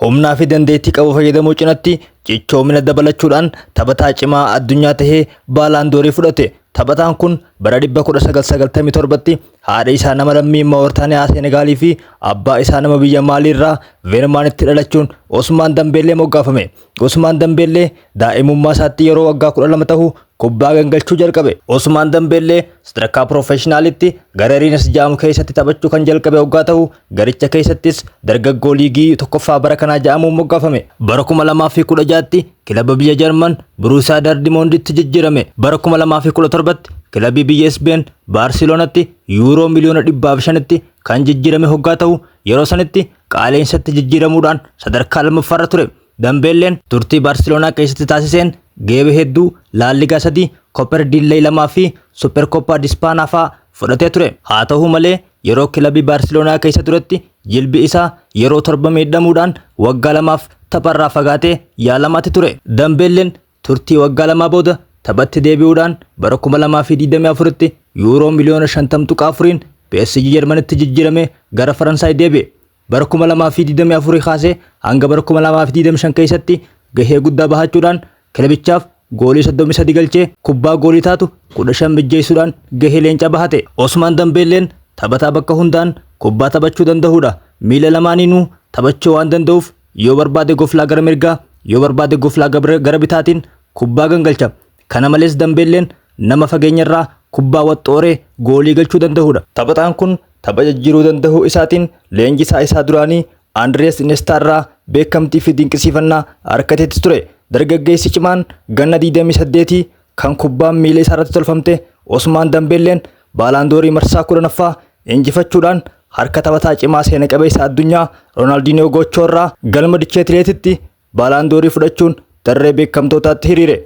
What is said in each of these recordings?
Humnaa fi dandeettii qabu fayyadamuu cinatti cichoomina dabalachuudhaan taphataa cimaa addunyaa tahee Baalaandoorii fudhate. Taphataan kun bara 1997tti haadha isaa nama lammii Moortaaniyaa Seenegaalii fi abbaa isaa nama biyya Maalii irraa Veermaanitti dhalachuun Osmaan Dambeellee moggaafame. Osmaan Dambeellee daa'imummaa isaatti yeroo waggaa 12 tahu kubbaa gangalchuu jalqabe. Osmaan Dambeellee sadarkaa piroofeeshinaalitti gara Riinas jedhamu keessatti taphachuu kan jalqabe waggaa ta'u garicha keessattis dargaggoo liigii tokkoffaa bara kanaa jedhamuun moggaafame. Bara 2016tti kilaba biyya Jarman Buruusiyaa Dardimonditti jijjiirame. Bara 2017tti kilabii biyya Ispeen Baarseloonatti yuuroo miliyoona 505tti kan jijjiirame hoggaa ta'u yeroo sanitti qaaleensatti jijjiiramuudhaan sadarkaa lammaffaarra ture. Dambeelleen turtii Baarseloonaa keessatti taasiseen geeba hedduu Laalligaa 3, Koopper Diilley 2 fi Supper Koppaa Dispaanaa fa'aa fudhatee ture. Haa ta'u malee yeroo kilabii Baarseloonaa keessa turetti jilbi isaa yeroo 7 miidhamuudhaan waggaa 2f tapharraa fagaatee yaalamaatti ture. Dambeelleen turtii waggaa 2 booda taphatti deebi'uudhaan bara 2024tti yuuroo miliyoona 50.4n PSG Jarmanitti jijjiiramee gara Faransaay deebi'e. Bara 2024 kaasee hanga bara 2025 keessatti gahee guddaa bahachuudhaan kilabichaaf goolii 33 galchee kubbaa goolii taatu 15 mijjeessuudhaan gahee leencaa bahate. Osmaan Dambeelleen taphataa bakka hundaan kubbaa taphachuu danda'udha. Miila lamaaniinuu taphachuu waan danda'uuf yoo barbaade goflaa gara mirgaa yoo barbaade goflaa gara bitaatiin kubbaa gangalcha. Kana malees Dambeelleen nama fageenyarraa kubbaa waxxooree goolii galchuu danda'udha. Taphataan kun tapha jijjiiruu danda'uu isaatiin leenjisaa isaa duraanii Andrees Iniestaa irraa beekamtii fi dinqisiifannaa argateetti ture. Dargaggeessi cimaan ganna 28 kan kubbaan miila isaa irratti tolfamte Osmaan Dambeelleen Baalaandoorii marsaa 10ffaa injifachuudhaan harka taphataa cimaa seena qabeessa addunyaa Roonaaldiniyoo Gochoo irraa galma Dicheetileetitti Baalaandoorii fudhachuun tarree beekamtootaatti hiriire.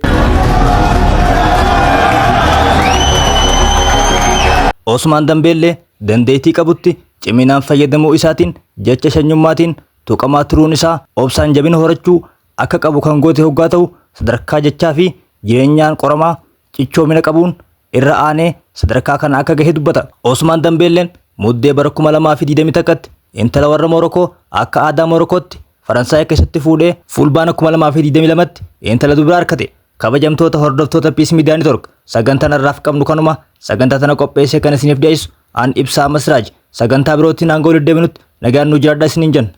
Osmaan Dambeellee dandeettii qabutti ciminaan fayyadamuu isaatiin jecha shanyummaatiin tuqamaa turuun isaa obsaan jabina horachuu akka qabu kan goote hoggaa ta'u sadarkaa jechaa fi jireenyaan qoramaa cichoomina qabuun irra aanee sadarkaa kana akka gahe dubbata. Osmaan Dambeelleen muddee bara 2021tti intala warra Morokoo akka aadaa Morokootti Faransaay keessatti fuudhee fulbaana 2022tti intala dubraa argate. Kabajamtoota hordoftoota Peace Media Network sagantaan har'aaf qabnu kanuma. Sagantaa tana qopheessee kan isiniif dhiyeessu an Ibsaa Masraaj. Sagantaa birootiin hanga walitti deebinutti nagaan nu jiraadhaa isiniin jenna.